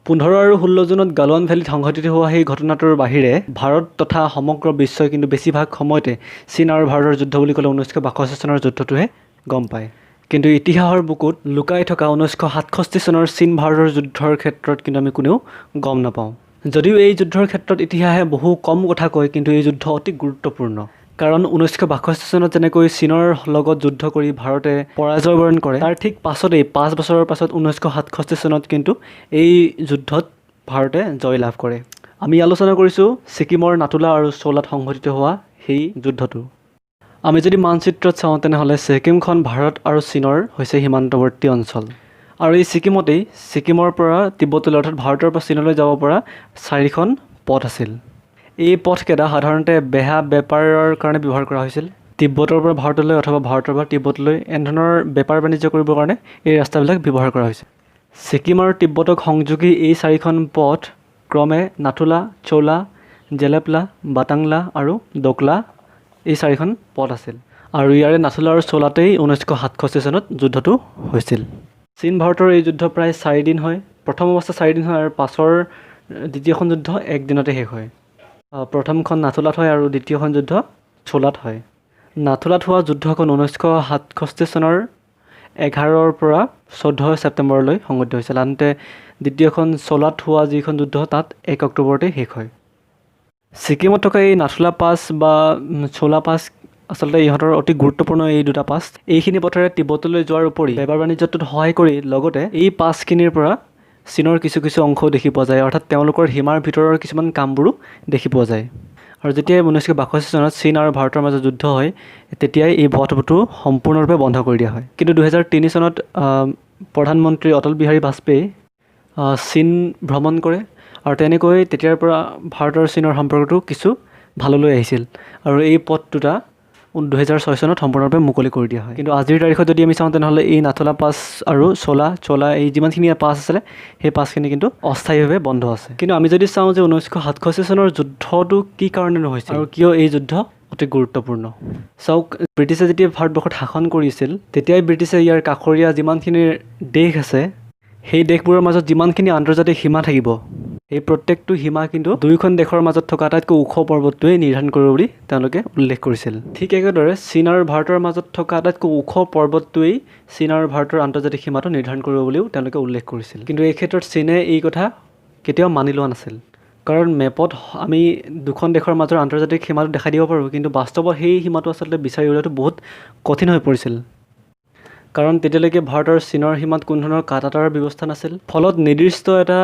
15 আৰু 16 জুনত গালৱান ভেলীত সংঘটিত হোৱা সেই ঘটনাটোৰ বাহিৰে ভাৰত তথা সমগ্ৰ বিশ্বই কিন্তু বেছিভাগ সময়তে চীন আৰু ভাৰতৰ যুদ্ধ বুলি ক'লে 1962 চনৰ যুদ্ধটোহে গম পায়। কিন্তু ইতিহাসৰ বুকুত লুকাই থকা 1967 চনৰ চীন ভাৰতৰ যুদ্ধৰ ক্ষেত্ৰত কিন্তু আমি কোনেও গম নাপাওঁ। যদিও এই যুদ্ধৰ ক্ষেত্ৰত ইতিহাসে বহু কম কথা কয়, কিন্তু এই যুদ্ধ অতি গুৰুত্বপূৰ্ণ। কাৰণ 1962 চনত যেনেকৈ চীনৰ লগত যুদ্ধ কৰি ভাৰতে পৰাজয় বৰণ কৰে, তাৰ ঠিক পাছতেই 5 বছৰৰ পাছত 1967 চনত কিন্তু এই যুদ্ধত ভাৰতে জয় লাভ কৰে। আমি আলোচনা কৰিছোঁ ছিকিমৰ নাথুলা আৰু চোলাত সংঘটিত হোৱা সেই যুদ্ধটো। আমি যদি মানচিত্ৰত চাওঁ, তেনেহ'লে ছিকিমখন ভাৰত আৰু চীনৰ হৈছে সীমান্তৱৰ্তী অঞ্চল। আৰু এই ছিকিমতেই ছিকিমৰ পৰা তিব্বতলৈ, অৰ্থাৎ ভাৰতৰ পৰা চীনলৈ যাব পৰা চাৰিখন পথ আছিল। এই পথকেইটা সাধাৰণতে বেহা বেপাৰৰ কাৰণে ব্যৱহাৰ কৰা হৈছিল। তিব্বতৰ পৰা ভাৰতলৈ অথবা ভাৰতৰ পৰা তিব্বতলৈ এনেধৰণৰ বেপাৰ বাণিজ্য কৰিবৰ কাৰণে এই ৰাস্তাবিলাক ব্যৱহাৰ কৰা হৈছিল। ছিকিম আৰু তিব্বতক সংযোগী এই চাৰিখন পথ ক্ৰমে নাথুলা, চোলা, জেলেপলা, বাটাংলা আৰু দোকলা, এই চাৰিখন পথ আছিল। আৰু ইয়াৰে নাথুলা আৰু চোলাতেই 1967 চনত যুদ্ধটো হৈছিল। চীন ভাৰতৰ এই যুদ্ধ প্ৰায় 4 দিন হয়। প্ৰথম অৱস্থা 4 দিন হয় আৰু পাছৰ দ্বিতীয়খন যুদ্ধ একদিনতে শেষ হয়। প্ৰথমখন নাথুলাত হয় আৰু দ্বিতীয়খন যুদ্ধ চোলাত হয়। নাথুলাত হোৱা যুদ্ধখন 1967 চনৰ 11ৰ পৰা 14 ছেপ্টেম্বৰলৈ সংঘটিত হৈছিল। আনহাতে দ্বিতীয়খন চোলাত হোৱা যিখন যুদ্ধ, তাত 1 অক্টোবৰতেই শেষ হয়। ছিকিমত থকা এই নাথুলা পাছ বা চোলা পাছ আচলতে ইহঁতৰ অতি গুৰুত্বপূৰ্ণ। এই দুটা পাছ, এইখিনি পথেৰে তিব্বতলৈ যোৱাৰ উপৰি বেপাৰ বাণিজ্যটোত সহায় কৰি লগতে এই পাছখিনিৰ পৰা চীনৰ কিছু কিছু অংশও দেখি পোৱা যায়, অৰ্থাৎ তেওঁলোকৰ সীমাৰ ভিতৰৰ কিছুমান কামবোৰো দেখি পোৱা যায়। আৰু যেতিয়াই 1962 চনত চীন আৰু ভাৰতৰ মাজত যুদ্ধ হয়, তেতিয়াই এই পথটো সম্পূৰ্ণৰূপে বন্ধ কৰি দিয়া হয়। কিন্তু 2003 চনত প্ৰধানমন্ত্ৰী অটল বিহাৰী বাজপেয়ী চীন ভ্ৰমণ কৰে আৰু তেনেকৈ তেতিয়াৰ পৰা ভাৰত আৰু চীনৰ সম্পৰ্কটো কিছু ভাললৈ আহিছিল আৰু এই পথ দুটা 2006 চনত সম্পূৰ্ণৰূপে মুকলি কৰি দিয়া হয়। কিন্তু আজিৰ তাৰিখত যদি আমি চাওঁ, তেনেহ'লে এই নাথুলা পাছ আৰু চোলা, এই যিমানখিনি পাছ আছিলে, সেই পাছখিনি কিন্তু অস্থায়ীভাৱে বন্ধ আছে। কিন্তু আমি যদি চাওঁ যে 1967 চনৰ যুদ্ধটো কি কাৰণে হৈছিল আৰু কিয় এই যুদ্ধ অতি গুৰুত্বপূৰ্ণ। চাওক, ব্ৰিটিছে যেতিয়া ভাৰতবৰ্ষত শাসন কৰিছিল, তেতিয়াই ব্ৰিটিছে ইয়াৰ কাষৰীয়া যিমানখিনি দেশ আছে, সেই দেশবোৰৰ মাজত যিমানখিনি আন্তৰ্জাতিক সীমা থাকিব, সেই প্ৰত্যেকটো সীমা কিন্তু দুয়োখন দেশৰ মাজত থকা আটাইতকৈ ওখ পৰ্বতটোৱে নিৰ্ধাৰণ কৰিব বুলি তেওঁলোকে উল্লেখ কৰিছিল। ঠিক একেদৰে চীন আৰু ভাৰতৰ মাজত থকা আটাইতকৈ ওখ পৰ্বতটোৱেই চীন আৰু ভাৰতৰ আন্তৰ্জাতিক সীমাটো নিৰ্ধাৰণ কৰিব বুলিও তেওঁলোকে উল্লেখ কৰিছিল। কিন্তু এই ক্ষেত্ৰত চীনে এই কথা কেতিয়াও মানি লোৱা নাছিল। কাৰণ মেপত আমি দুখন দেশৰ মাজৰ আন্তৰ্জাতিক সীমাটো দেখাই দিব পাৰোঁ, কিন্তু বাস্তৱত সেই সীমাটো আচলতে বিচাৰি উলিওৱাটো বহুত কঠিন হৈ পৰিছিল। কাৰণ তেতিয়ালৈকে ভাৰত আৰু চীনৰ সীমাত কোনো ধৰণৰ কাঁটাতাৰৰ ব্যৱস্থা নাছিল। ফলত নিৰ্দিষ্ট এটা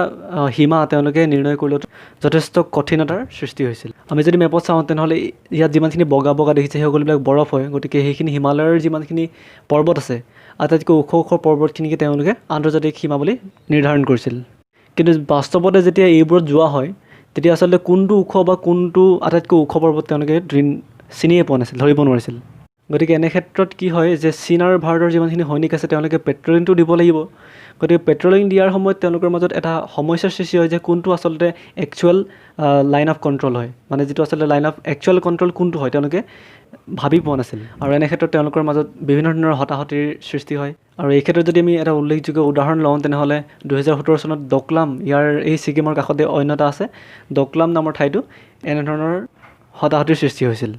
সীমা তেওঁলোকে নিৰ্ণয় কৰি লোৱাটো যথেষ্ট কঠিনতাৰ সৃষ্টি হৈছিল। আমি যদি মেপত চাওঁ, তেনেহ'লে ইয়াত যিমানখিনি বগা বগা দেখিছে, সেই সকলোবিলাক বৰফ হয়। গতিকে সেইখিনি হিমালয়ৰ যিমানখিনি পৰ্বত আছে, আটাইতকৈ ওখ ওখ পৰ্বতখিনিকে তেওঁলোকে আন্তৰ্জাতিক সীমা বুলি নিৰ্ধাৰণ কৰিছিল। কিন্তু বাস্তৱতে যেতিয়া এইবোৰত যোৱা হয়, তেতিয়া আচলতে কোনটো ওখ বা কোনটো আটাইতকৈ ওখ পৰ্বত তেওঁলোকে চিনিয়ে পোৱা নাছিল, ধৰিব নোৱাৰিছিল। গতিকে এনে ক্ষেত্ৰত কি হয় যে চীন আৰু ভাৰতৰ যিমানখিনি সৈনিক আছে, তেওঁলোকে পেট্ৰলিংটো দিব লাগিব। গতিকে পেট্ৰলিং দিয়াৰ সময়ত তেওঁলোকৰ মাজত এটা সমস্যাৰ সৃষ্টি হয় যে কোনটো আচলতে একচুৱেল লাইন অফ কণ্ট্ৰল হয়, মানে যিটো আচলতে লাইন অফ একচুৱেল কণ্ট্ৰল কোনটো হয়, তেওঁলোকে ভাবি পোৱা নাছিল। আৰু এনে ক্ষেত্ৰত তেওঁলোকৰ মাজত বিভিন্ন ধৰণৰ হতাহতিৰ সৃষ্টি হয়। আৰু এই ক্ষেত্ৰত যদি আমি এটা উল্লেখযোগ্য উদাহৰণ লওঁ, তেনেহ'লে 2017 চনত দকলাম, ইয়াৰ এই ছিকিমৰ কাষতে অন্য এটা আছে দকলাম নামৰ ঠাইতো এনেধৰণৰ হতাহতিৰ সৃষ্টি হৈছিল।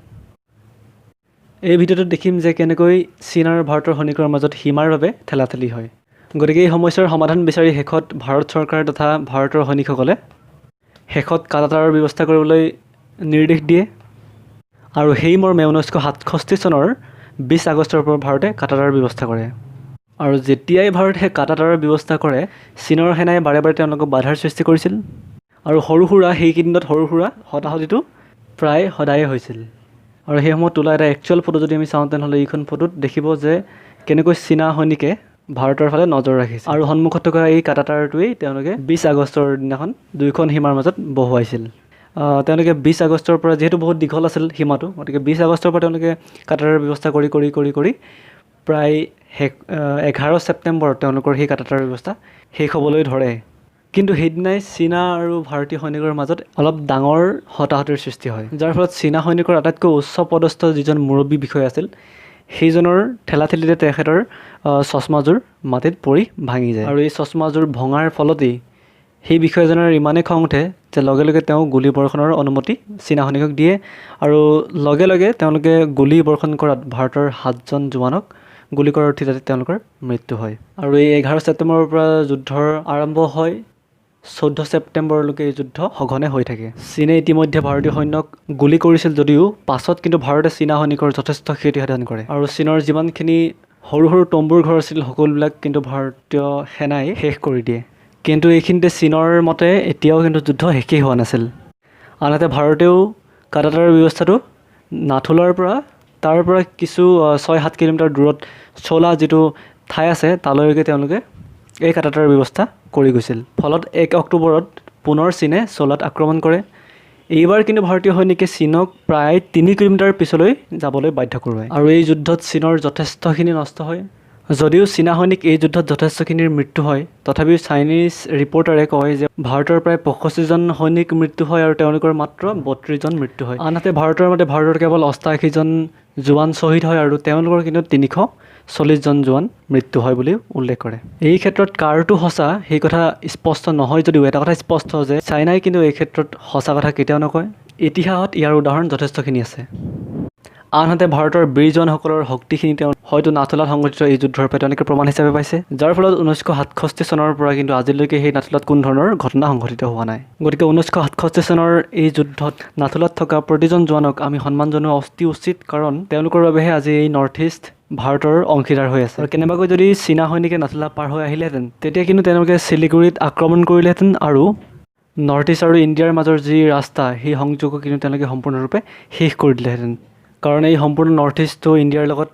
এই ভিডিঅ'টোত দেখিম যে কেনেকৈ চীন আৰু ভাৰতৰ সৈনিকৰ মাজত সীমাৰ বাবে ঠেলাঠেলি হয়। গতিকে এই সমস্যাৰ সমাধান বিচাৰি শেষত ভাৰত চৰকাৰ তথা ভাৰতৰ সৈনিকসকলে শেষত কাঁটাতাৰৰ ব্যৱস্থা কৰিবলৈ নিৰ্দেশ দিয়ে। আৰু সেই মৰ্মে 1967 চনৰ 20 আগষ্টৰ পৰা ভাৰতে কাঁটাতাৰৰ ব্যৱস্থা কৰে। আৰু যেতিয়াই ভাৰতে সেই কাঁটাতাৰৰ ব্যৱস্থা কৰে, চীনৰ সেনাই বাৰে বাৰে তেওঁলোকক বাধাৰ সৃষ্টি কৰিছিল। আৰু সৰু সুৰা সেইকেইদিনত সৰু সুৰা হতাহতিটো প্ৰায় সদায়ে হৈছিল। আৰু সেই সময়ত তোলা এটা একচুৱেল ফটো যদি আমি চাওঁ, তেনেহ'লে এইখন ফটোত দেখিব যে কেনেকৈ চীনা সৈনিকে ভাৰতৰ ফালে নজৰ ৰাখিছে আৰু সন্মুখত থকা এই কাঁটাতাৰটোৱেই তেওঁলোকে 20 আগষ্টৰ দিনাখন দুয়োখন সীমাৰ মাজত বহুৱাইছিল। তেওঁলোকে 20 আগষ্টৰ পৰা, যিহেতু বহুত দীঘল আছিল সীমাটো, গতিকে 20 আগষ্টৰ পৰা তেওঁলোকে কাঁটাতাৰৰ ব্যৱস্থা কৰি কৰি কৰি কৰি প্ৰায় শেষ 11 ছেপ্টেম্বৰত তেওঁলোকৰ সেই কাঁটাতাৰৰ ব্যৱস্থা শেষ হ'বলৈ ধৰে। কিন্তু সেইদিনাই চীনা আৰু ভাৰতীয় সৈনিকৰ মাজত অলপ ডাঙৰ হতাহতিৰ সৃষ্টি হয়, যাৰ ফলত চীনা সৈনিকৰ আটাইতকৈ উচ্চ পদস্থ যিজন মুৰব্বী বিষয়া আছিল, সেইজনৰ ঠেলাঠেলিতে তেখেতৰ চশমাযোৰ মাটিত পৰি ভাঙি যায়। আৰু এই চশমাযোৰ ভঙাৰ ফলতেই সেই বিষয়াজনৰ ইমানেই খং উঠে যে লগে লগে তেওঁ গুলী বৰ্ষণৰ অনুমতি চীনা সৈনিকক দিয়ে আৰু লগে লগে তেওঁলোকে গুলী বৰ্ষণ কৰাত ভাৰতৰ 7জন জোৱানক গুলী কৰাৰ থিতাতে তেওঁলোকৰ মৃত্যু হয়। আৰু এই 11 ছেপ্টেম্বৰৰ পৰা যুদ্ধৰ আৰম্ভ হয়। 14 ছেপ্টেম্বৰলৈকে এই যুদ্ধ সঘনে হৈ থাকে। চীনে ইতিমধ্যে ভাৰতীয় সৈন্যক গুলী কৰিছিল যদিও পাছত কিন্তু ভাৰতে চীনা সৈনিকৰ যথেষ্ট ক্ষতি সাধন কৰে আৰু চীনৰ যিমানখিনি সৰু সৰু তম্বুৰ ঘৰ আছিল সকলোবিলাক কিন্তু ভাৰতীয় সেনাই শেষ কৰি দিয়ে। কিন্তু এইখিনিতে চীনৰ মতে এতিয়াও কিন্তু যুদ্ধ শেষেই হোৱা নাছিল। আনহাতে ভাৰতেও কাটাতাৰৰ ব্যৱস্থাটো নাথুলাৰ পৰা তাৰ পৰা কিছু 6-7 কিলোমিটাৰ দূৰত চোলা যিটো ঠাই আছে তালৈকে তেওঁলোকে এই কাটাতাৰৰ ব্যৱস্থা কৰি গৈছিল। ফলত 1 অক্টোবৰত পুনৰ চীনে চোলাত আক্ৰমণ কৰে। এইবাৰ কিন্তু ভাৰতীয় সৈনিকে চীনক প্ৰায় 3 কিলোমিটাৰ পিছলৈ যাবলৈ বাধ্য কৰোৱায় আৰু এই যুদ্ধত চীনৰ যথেষ্টখিনি নষ্ট হয়। যদিও চীনা সৈনিক এই যুদ্ধত যথেষ্টখিনিৰ মৃত্যু হয়, তথাপিও চাইনিজ ৰিপৰ্টাৰে কয় যে ভাৰতৰ প্ৰায় 65জন সৈনিক মৃত্যু হয় আৰু তেওঁলোকৰ মাত্ৰ 32জন মৃত্যু হয়। আনহাতে ভাৰতৰ মতে ভাৰতৰ কেৱল 88জন জোৱান শ্বহীদ হয় আৰু তেওঁলোকৰ কিন্তু 340জন জোৱান মৃত্যু হয় বুলি উল্লেখ কৰে। এই ক্ষেত্ৰত কাৰটো সঁচা সেই কথা স্পষ্ট নহয় যদিও এটা কথা স্পষ্ট যে চাইনাই কিন্তু এই ক্ষেত্ৰত সঁচা কথা কেতিয়াও নকয়। ইতিহাসত ইয়াৰ উদাহৰণ যথেষ্টখিনি আছে। আনহাতে ভাৰতৰ বীৰ জোৱানসকলৰ শক্তিখিনি তেওঁ হয়তো নাথুলাত সংঘটিত এই যুদ্ধৰ পৰা তেওঁলোকে প্ৰমাণ হিচাপে পাইছে, যাৰ ফলত 1967 চনৰ পৰা কিন্তু আজিলৈকে সেই নাথুলাত কোনো ধৰণৰ ঘটনা সংঘটিত হোৱা নাই। গতিকে 1967 চনৰ এই যুদ্ধত নাথুলাত থকা প্ৰতিজন জোৱানক আমি সন্মান জনোৱা অতি উচিত, কাৰণ তেওঁলোকৰ বাবেহে আজি এই নৰ্থ ইষ্ট ভাৰতৰ অংশীদাৰ হৈ আছে। আৰু কেনেবাকৈ যদি চীনা সৈনিকে নাথুলা পাৰ হৈ আহিলেহেঁতেন, তেতিয়া কিন্তু তেওঁলোকে শিলিগুৰিত আক্ৰমণ কৰিলেহেঁতেন আৰু নৰ্থ ইষ্ট আৰু ইণ্ডিয়াৰ মাজৰ যি ৰাস্তা সেই সংযোগক কিন্তু তেওঁলোকে সম্পূৰ্ণৰূপে শেষ কৰি দিলেহেঁতেন। কাৰণ এই সম্পূৰ্ণ নৰ্থ ইষ্টটো ইণ্ডিয়াৰ লগত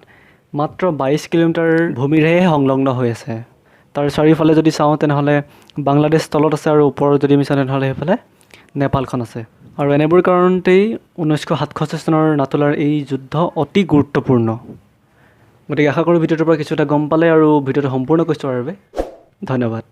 মাত্ৰ 22 কিলোমিটাৰ ভূমিৰেহে সংলগ্ন হৈ আছে। তাৰ চাৰিওফালে যদি চাওঁ তেনেহ'লে বাংলাদেশ তলত আছে আৰু ওপৰত যদি আমি চাওঁ তেনেহ'লে সেইফালে নেপালখন আছে। আৰু এনেবোৰ কাৰণতেই 1967 চনৰ নাথুলাৰ এই যুদ্ধ অতি গুৰুত্বপূৰ্ণ। গতিকে আশা কৰোঁ ভিডিঅ'টোৰ পৰা কিছু এটা গম পালে আৰু ভিডিঅ'টো সম্পূৰ্ণকৈ চোৱাৰ বাবে ধন্যবাদ।